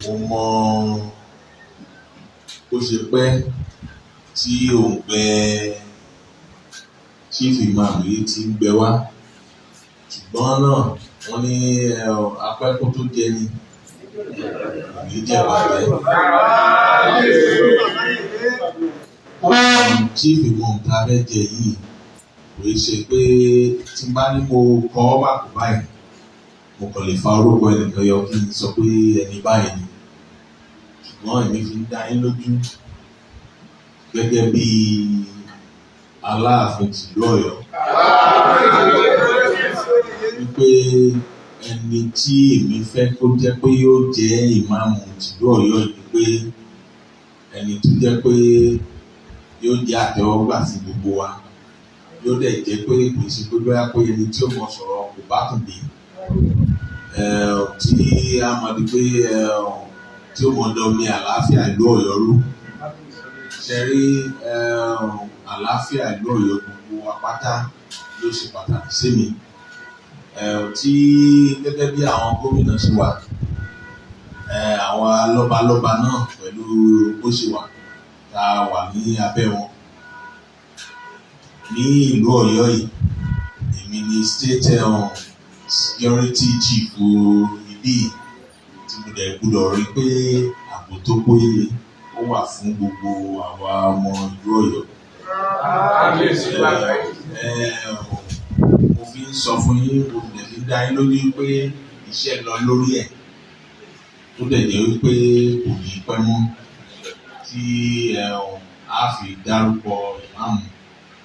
Mo mọ bó ṣe pẹ́ tí òǹgbẹ Chief Imam yìí ti ń gbẹ wá, ṣùgbọ́n náà wọ́n ní apẹ́ kó tó jẹ ni kò ní jẹ́ bàjẹ́. Chief Imam tá a fẹ́ jẹ yìí kò í ṣe pé tí n bá ní mo kọ́ ọ́ bá kò báyìí, mo kàn lè fa orúkọ ẹnìkan yọ kí n sọ pé ẹni báyìí ni. Ṣùgbọ́n èmi fi ń dá yín lójú gẹ́gẹ́ bí Aláàfin tìlú Ọ̀yọ́ wípé ẹni tí èmi fẹ́ kó jẹ́ pé yóò jẹ́ ìmáàmù tìlú Ọ̀yọ́ ni pé ẹni tó jẹ́ pé yóò jẹ́ àtẹ́wọ́gbà fún gbogbo wa, yóò dẹ̀ jẹ́ pé kò sí pé bóyá pé ẹni tí ó mọ sọ̀rọ̀ kò bá kùn dé, tí a mọ̀ ní pé tí ó mọ̀ dán ní àlàáfíà ìlú Ọ̀yọ́ rú. Ṣé rí, àlàáfíà ìlú Ọ̀yọ́ gbogbo wa pátá ló ṣe pàtàkì sí mi. Tí gẹ́gẹ́ bí àwọn gómìnà ṣe wà, àwọn lọ́balọ́ba náà pẹ̀lú bó ṣe wà tá a wà ní abẹ́ wọn. Ní ìlú Ọ̀yọ́ yìí, èmi ni state security chief ibí tí mo dẹ̀ gbọ́dọ̀ rí pé ààbò tó péye ó wà fún gbogbo àwa ọmọ ìlú Ọ̀yọ́. Mo fi ń sọ fún yín, mo dẹ̀ fi ń dá yín lójú pé iṣẹ́ lọ lórí ẹ̀, tó dẹ̀ jẹ́ wípé kò ní pẹ́ mọ́ tí a fi dárúkọ ìmáàmù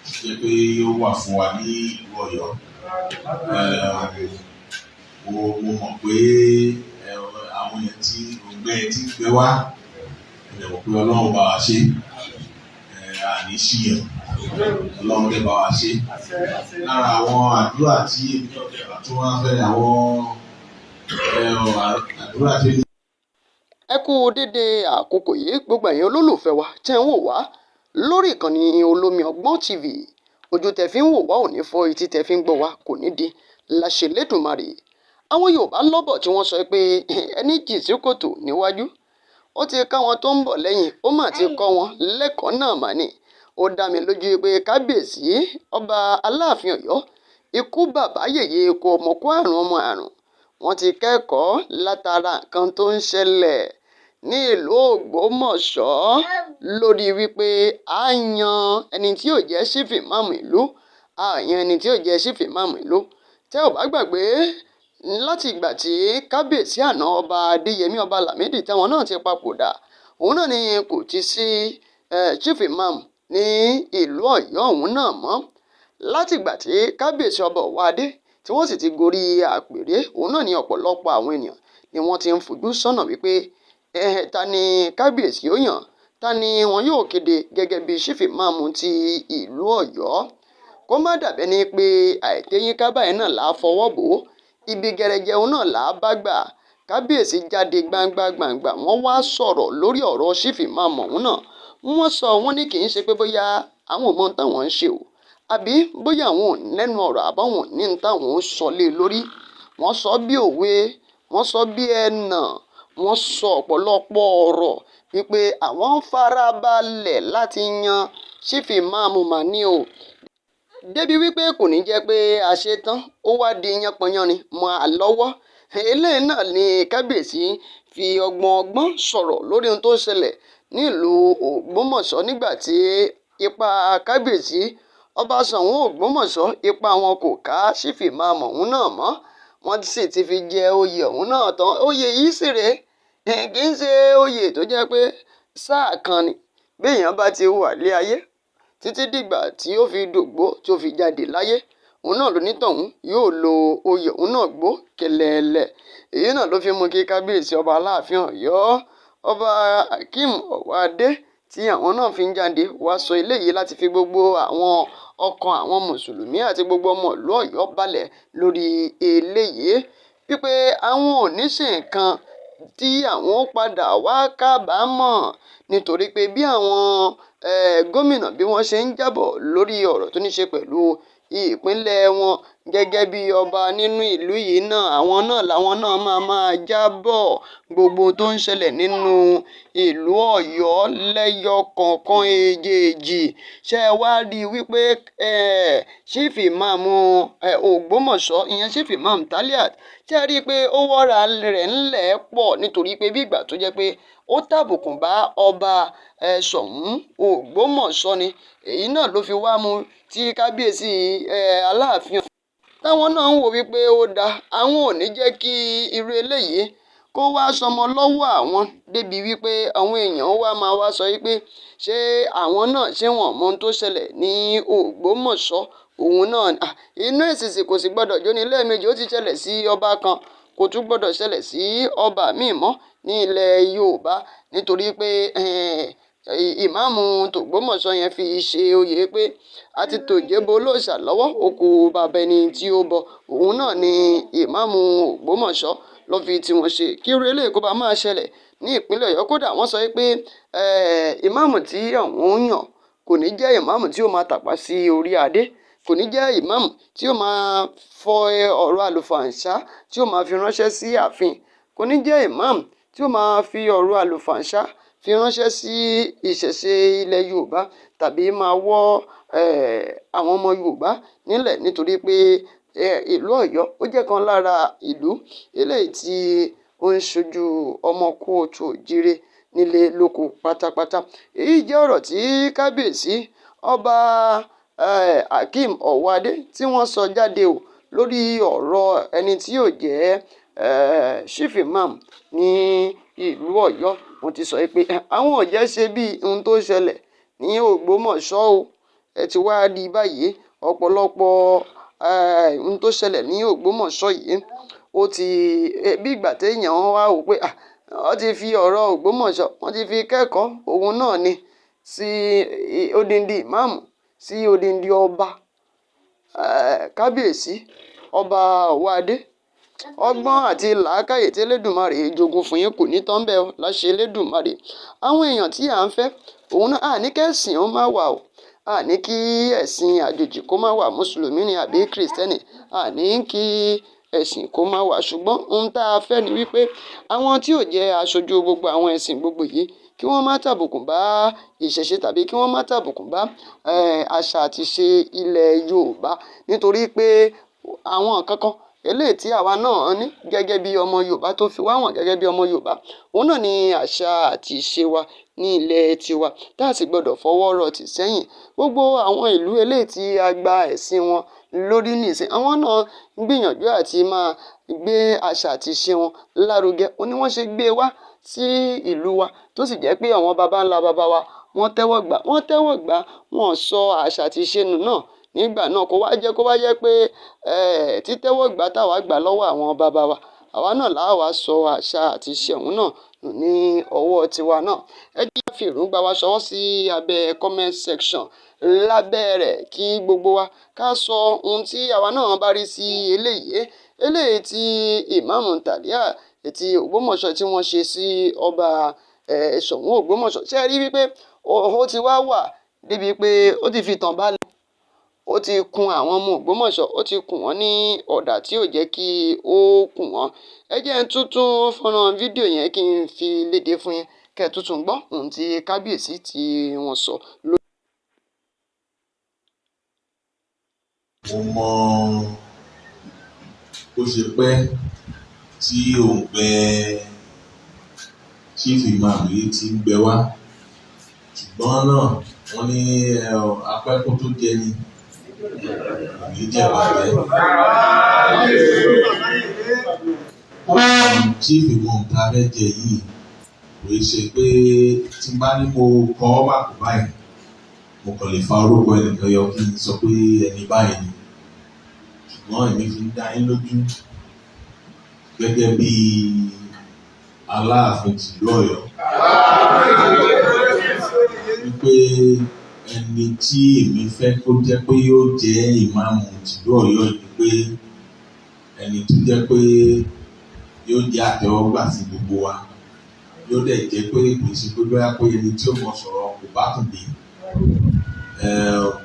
tó jẹ́ pé ó wà fún wa ní ìlú Ọ̀yọ́. Mo mọ̀ pé àwọn èèyàn tí òǹgbẹ tí ń gbẹ wá, mo dẹ̀ mọ̀ pé Ọlọ́run bá wa ṣe, àní ṣìyàn, Ọlọ́run dẹ̀ bá wa ṣe. Lára àwọn àdúrà tí èmi náà tún wá fẹ́, àwọn àdúrà tí Ẹ kú dédé àkókò yìí, gbogbo ẹ̀yin olólùfẹ́ wa tẹ́ ń wò wá lórí ìkànnì Olómi Ọgbọ́n TV. Ojú tẹ́ fi ń wò wá ò ní fọ́, etí tẹ́ fi ń gbọ́ wá kò ní di láṣẹ Lédùmarè. Àwọn Yorùbá lọ́bọ̀ tí wọ́n sọ pé ẹni jì sí kòtò níwájú, ó ti ká wọn tó ń bọ̀ lẹ́yìn, ó mà ti kọ́ wọn lẹ́kọ̀ọ́ náà mà ní. Ó dá mi lójú pé kábíyèsí ọba Aláàfin Ọ̀yọ́, ikú bàbá yèyé kó ọmọ kó àrùn ọmọ àrùn, wọ́n ti kẹ́kọ̀ọ́ látara nǹkan tó ń ṣẹlẹ̀ ní ìlú Ògbómọ̀ṣọ́ lórí wípé a yan ẹni tí yóò jẹ́ Chief Imam ìlú, a yan ẹni tí yóò jẹ́ Chief Imam ìlú. Tẹ́ ò bá gbàgbé, láti ìgbà tí kábíyèsí àná ọba Adéyẹmí ọba Lámìdí táwọn náà ti papòdà, òun náà ni kò ti sí Chief Imam ní ìlú Ọ̀yọ́ òun náà mọ́. Láti ìgbà tí kábíyèsí ọba Ọ̀wọ́adé tí wọ́n sì ti gorí àpèrè, òun náà ni ọ̀pọ̀lọpọ̀ àwọn ènìyàn ni wọ́n ti ń fojú sọ́nà wípé ta ni kábíyèsí ó yàn, ta ni wọn yóò kéde gẹ́gẹ́ bí Chief Imam ti ìlú Ọ̀yọ́. Kó má dàbẹ́ ni pé àìtéyínká báyìí náà là á fọwọ́ bò ó, ibi gẹrẹjẹ òun náà là á bá gbà. Kábíyèsí jáde gbangba gbangba, wọ́n wá sọ̀rọ̀ lórí ọ̀rọ̀ Chief Imam ọ̀hún náà. Wọ́n sọ, wọ́n ní kì í ṣe pé bóyá àwọn ò mọ ohun táwọn ń ṣe o, àbí bóyá àwọn ò lẹ́nu ọ̀rọ̀ àbáwọn ò ní ohun táwọn ń sọ lé lórí. Wọ́n sọ bí òwe, wọ́n sọ bí ẹnà, wọ́n sọ ọ̀pọ̀lọpọ̀ ọ̀rọ̀ wípé àwọn ń farabalẹ̀ láti yan Chief Imam mà ní o. Débi wípé kò ní jẹ́ pé a ṣe tán, ó wá di yánpọnyánrin mọ́ a lọ́wọ́. Eléyìí náà ni kábíyèsí fi ọgbọ́n ọgbọ́n sọ̀rọ̀ lórí ohun tó ń ṣẹlẹ̀ nílùú Ògbómọ̀ṣọ́ nígbà tí ipa kábíyèsí ọba Ṣọ̀ún Ògbómọ̀ṣọ́, ipa wọn kò ká Chief Imam ọ̀hún náà mọ́. Wọ́n sì ti fi jẹ oyè ọ̀hún náà tán. Oyè yìí sì rèé, kì í ṣe oyè tó jẹ́ pé sáà kan ni. Bí èèyàn bá ti wà lé ayé títí dìgbà tí ó fi dògbó tí ó fi jáde láyé, òun náà lonítọ̀hún yóò lo oyè òun náà gbó kẹlẹlẹ. Èyí náà ló fi mú kí kábíyèsí ọba Aláàfin Ọ̀yọ́, ọba Akeem Ọ̀wọ́adé, tí àwọn náà fi ń jáde wá sọ eléyìí láti fi gbogbo àwọn ọkàn àwọn mùsùlùmí àti gbogbo ọmọ ìlú Ọ̀yọ́ balẹ̀ lórí eléyìí wípé àwọn ò ní ṣe nǹkan tí àwọn ó padà wá kábàámọ̀, nítorí pé bí àwọn gómìnà bí wọ́n ṣe ń jábọ̀ lórí ọ̀rọ̀ tó ní ṣe pẹ̀lú ìpínlẹ̀ wọn. Gẹ́gẹ́ bí ọba nínú ìlú yìí náà, àwọn náà làwọn náà máa máa jábọ̀ gbogbo tó ń ṣẹlẹ̀ nínú ìlú Ọ̀yọ́ lẹ́yọ kọ̀ọ̀kan èjèèjì. Ṣé ẹ wá rí i wípé Chief Imam Ògbómọ̀ṣọ́, ìyẹn Chief Imam Taliat, ṣé ẹ rí i pé ó wọ́ra rẹ̀ ńlẹ̀ pọ̀ nítorí pé bí ìgbà tó jẹ́ pé ó tàbùkù bá ọba Ṣọ̀ún Ògbómọ̀ṣọ́ ni. Èyí náà ló fi wá mú tí kábíyèsí Aláàfin táwọn náà ń wò wípé ó dáa, àwọn ò ní jẹ́ kí irú eléyìí kó wá sọmọ lọ́wọ́ àwọn débi wípé àwọn èèyàn wá máa wá sọ wípé ṣé àwọn náà ṣé wọn mọ ohun tó ṣẹlẹ̀ ní Ògbómọ̀ṣọ́. Òun náà inú èsìsì kò sì gbọ́dọ̀ jóni lẹ́ẹ̀mejì. Ó ti ṣẹlẹ̀ sí ọba kan, kò tún gbọ́dọ̀ ṣẹlẹ̀ sí ọba míì mọ́ ní ilẹ̀ Yorùbá, nítorí pé ìmáàmù tògbómọ̀ṣọ́ yẹn fi ṣe oyè pé a ti tòjébo olóòṣà lọ́wọ́, ó kù bàbá ẹni tí ó bọ. Òun náà ni ìmáàmù Ògbómọ̀ṣọ́ ló fi tiwọn ṣe kí irú eléyìí kó bá máa ṣẹlẹ̀ ní ìpínlẹ̀ Ọ̀yọ́. Kódà wọ́n sọ pé ìmáàmù tí àwọn ń yàn kò ní jẹ́ ìmáàmù tí ó máa tàpá sí orí adé, kò ní jẹ́ ìmáàmù tí ó máa fọ ọ̀rọ̀ àlùfàǹṣá tí ó máa fi ránṣẹ́ sí ààfin, kò ní jẹ́ ìmáàmù tí ó máa fi ọ̀rọ̀ àlùfàǹṣá fi ránṣẹ́ sí ìṣẹ̀ṣe ilẹ̀ Yorùbá tàbí máa wọ́ àwọn ọmọ Yorùbá nílẹ̀, nítorí pé ìlú Ọ̀yọ́ ó jẹ́ kan lára ìlú eléyìí tí ó ń ṣojú ọmọ kóòtù òjíire nílé lóko pátápátá. Èyí jẹ́ ọ̀rọ̀ tí kábíyèsí ọba Akeem Ọwọ́adé tí wọ́n sọ jáde o lórí ọ̀rọ̀ ẹni tí yóò jẹ́ Chief Imam ní ìlú Ọ̀yọ́. Wọ́n ti sọ pé àwọn ò jẹ́ ṣe bí ohun tó ṣẹlẹ̀ ní Ògbómọ̀ṣọ́ o. Ẹ ti wá rí báyìí ọ̀pọ̀lọpọ̀ ohun tó ṣẹlẹ̀ ní Ògbómọ̀ṣọ́ yìí, ó ti bí ìgbà téèyàn wá wò pé wọ́n ti fi ọ̀rọ̀ Ògbómọ̀ṣọ́, wọ́n ti fi kẹ́kọ̀ọ́ òun náà ni sí odindi ìmáàmù, sí odindi ọba, kábíyèsí ọba Ọwọ́adé. Ọgbọ́n àti làákàyè tí Elédùmarè jogún fún yín kò ní tán bẹ́ẹ̀ o, láṣẹ Elédùmarè. Àwọn èèyàn tí à ń fẹ́ òun náà, à ní kẹ́sìn ó má wà o, à ní kí ẹ̀sìn àjòjì kó má wà, mùsùlùmí ni àbí kìrìsìtẹ́nì, à ní kí ẹ̀sìn kó má wà. Ṣùgbọ́n ohun tá a fẹ́ ni wípé àwọn tí ò jẹ́ aṣojú gbogbo àwọn ẹ̀sìn gbogbo yìí kí wọ́n má tàbùkù bá ìṣẹ̀ṣe tàbí kí wọ́n má tàbùkù bá àṣà àti ìṣe ilẹ̀ Yorùbá, nítorí pé àwọn nǹkan kan eléyìí tí àwa náà ní gẹ́gẹ́ bí ọmọ Yorùbá tó fi wá wọ̀n gẹ́gẹ́ bí ọmọ Yorùbá, òun náà ni àṣà àti ìṣe wa ní ilẹ̀ tiwa tá a sì gbọ́dọ̀ fọwọ́ rọ́ tì sẹ́yìn. Gbogbo àwọn ìlú eléyìí tí a gba ẹ̀sìn wọn lórí nísìn, àwọn náà ń gbìyànjú àti máa gbé àṣà àti ìṣe wọn lárugẹ. Ó ní wọ́n ṣe gbé wá sí ìlú wa tó sì jẹ́ pé àwọn baba ńlá baba wa wọ́n tẹ́wọ́ gbà, wọ́n tẹ́wọ́ gbà, wọ́n sọ àṣà àti ìṣe nù náà nígbà náà. Kó wá jẹ́ kó wá jẹ́ pé títẹ́wọ́ gbà táwa gbà lọ́wọ́ àwọn baba wa, àwa náà là wá sọ àṣà àti ìṣe ọ̀hún náà nù ní ọwọ́ tiwa náà. Ẹ jẹ́ ká fi èròǹgbà wa ṣọwọ́ sí abẹ́ comment section lábẹ́ rẹ̀ kí gbogbo wa ká sọ ohun tí àwa náà bá rí sí eléyìí, eléyìí tí ìmáàmù Taliat ti Ògbómọ̀ṣọ́ tí wọ́n ṣe sí ọba Ṣọ̀ún Ògbómọ̀ṣọ́. Ṣé ẹ rí wípé ó ti wá wà débi pé ó ti fi tàn balẹ̀, ó ti kun àwọn ọmọ Ògbómọ̀ṣọ́, ó ti kùn wọ́n ní ọ̀dà tí ò jẹ́ kí ó kùn wọ́n. Ẹ jẹ́ n tún tún fọ́nrán fídíò yẹn kí n fi léde fún yín kẹ́ ẹ tún tún gbọ́ ohun tí kábíyèsí tí wọ́n sọ. Mo mọ bó ṣe pẹ́ tí òǹgbẹ Chief Imam yìí ti ń gbẹ wá, ṣùgbọ́n náà wọ́n ní apẹ́kó tó jẹ ni kò ní jẹ́ bàjẹ́. Chief Imam tá a fẹ́ jẹ yìí kò í ṣe pé tí n bá ní mo kọ́ ọ́ bá kò báyìí, mo kàn lè fa orúkọ ẹnìkan yọ kí n sọ pé ẹni báyìí ni. Ṣùgbọ́n èmi fi ń dá yín lójú gẹ́gẹ́ bí Aláàfin tìlú Ọ̀yọ́ wípé ẹni tí èmi fẹ́ kó jẹ́ pé yóò jẹ́ ìmáàmù tìlú Ọ̀yọ́ ni pé ẹni tó jẹ́ pé yóò jẹ́ àtẹ́wọ́gbà fún gbogbo wa, yóò dẹ̀ jẹ́ pé kò sí pé bóyá pé ẹni tí ó mọ sọ̀rọ̀ kò bá kùn dé,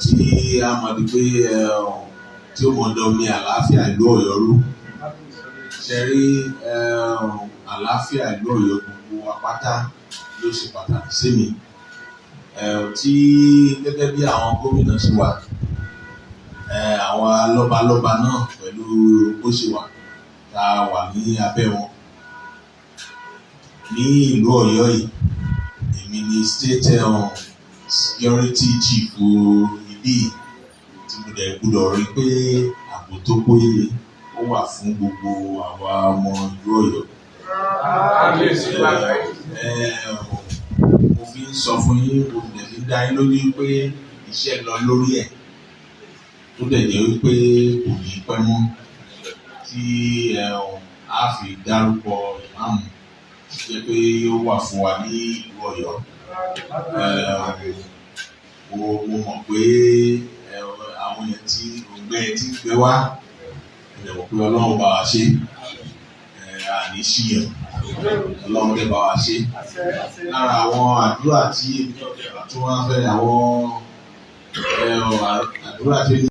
tí a mọ̀ ní pé tí ó mọ̀ dọ́mi àlàáfíà ìlú Ọ̀yọ́ rú. Ṣe rí, àlàáfíà ìlú Ọ̀yọ́ gbogbo wa pátá ló ṣe pàtàkì sí mi. Tí gẹ́gẹ́ bí àwọn gómìnà ṣe wà, àwọn lọ́balọ́ba náà pẹ̀lú bó ṣe wà, tá a wà ní abẹ́ wọn. Ní ìlú Ọ̀yọ́ yìí, èmi ni state security chief ibí yìí, tí mo dẹ̀ gbọ́dọ̀ rí pé ààbò tó péye ó wà fún gbogbo àwa ọmọ ìlú Ọ̀yọ́. Mo fi ń sọ fún yín, mo dẹ̀ fi ń dá yín lójú pé iṣẹ́ lọ lórí ẹ̀, tó dẹ̀ jẹ́ wípé kò ní pẹ́ mọ́ tí a fi dárúkọ ìmáàmù tó jẹ́ pé ó wà fún wa ní ìlú Ọ̀yọ́. Mo mọ̀ pé àwọn èèyàn tí òǹgbẹ tí ń gbẹ wá, mo dẹ̀ mọ̀ pé Ọlọ́run bá wa ṣe, àní ṣìyàn, Ọlọ́run dẹ̀ bá wa ṣe. Lára àwọn àdúrà tí èmi náà tún wá fẹ́, àwọn àdúrà tí èmi